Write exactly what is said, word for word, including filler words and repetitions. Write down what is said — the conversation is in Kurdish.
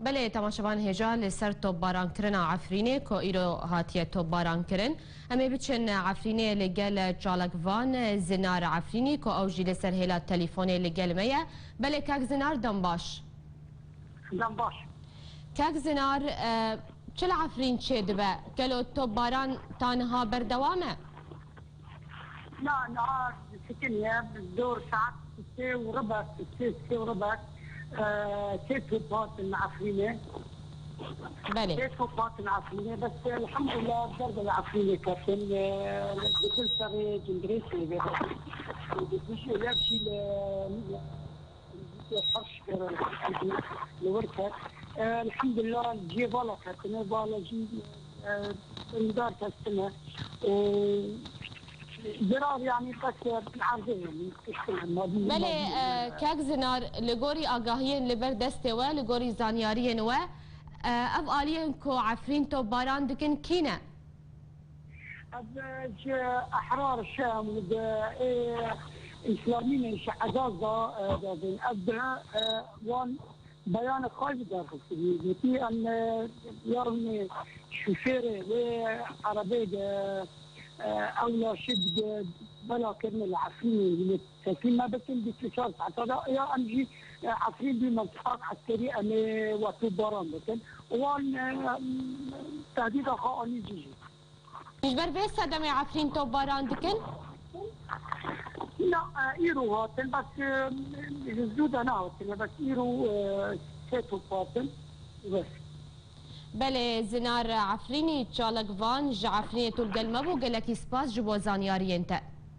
Belê, temaşevan hêja li ser topbarankirina Efrînê ku îro hatiye topbarankirin. Em ê biçin Efrînê li gel çalakvan Zinar Efrînî ku ew jî li ser hêla telîfonê li gel me ye. Belê kak Zinar, dem baş. Dem baş. Kak Zinar, e, çi li Efrîn çêdibe? Gelo topbaran ta niha berdewam e? Na, niha disikiniye, dor saet sê û ribet, sê, sê û ribet, e, sê top hatin Efrînê. Belê. Sê top hatin Efrînê, bes elhamdulillah, derbe li Efrînê ketin, e, di Dil Serê, Cindirêsê vê. Di dijî yek jî li, li Herş, e, li wir ket. E, elhamdulillah, cihê vala ketine, vala jî, e, birîndar kestine. Û Zirar, yanî, bes, e, erdê, yanî, kiştin, madî, Belê, madî, e, e, kek Zinar, li gorî agahiyên li ber destê we, li gorî zanyariyên we, e, ev aliyên ku Efrîn topbaran dikin kî ne? Ev, e, ji Ehrar Şam û di, e, Îslamînên ji Egaza, e, derdin. Ev, e, wan beyanê xwe jî derxistibû. Gotî, em, e, ya hûn ê şofêrê wê erebeyê de, e, ew laşê bide bela kirine li Efrînê, hûn ê teslîm me bikin bîst û çar saeta de, ya em jî, e, Efrîn bî mentiqak eskerî, em ê we topbaran bikin. Wan, e, tehdîda xwe anî cî jî. Ji ber vê sedemê Efrîn topbaran dikin? Na, e, îro hatin, bes, e, ji zû de nehatine, bes îro, e, sê top hatin. Bes. Belê, Zinar Efrînî, çalakvan ji Efrînê tu li gel me bû, gelekî spas ji bo zanyariyên te.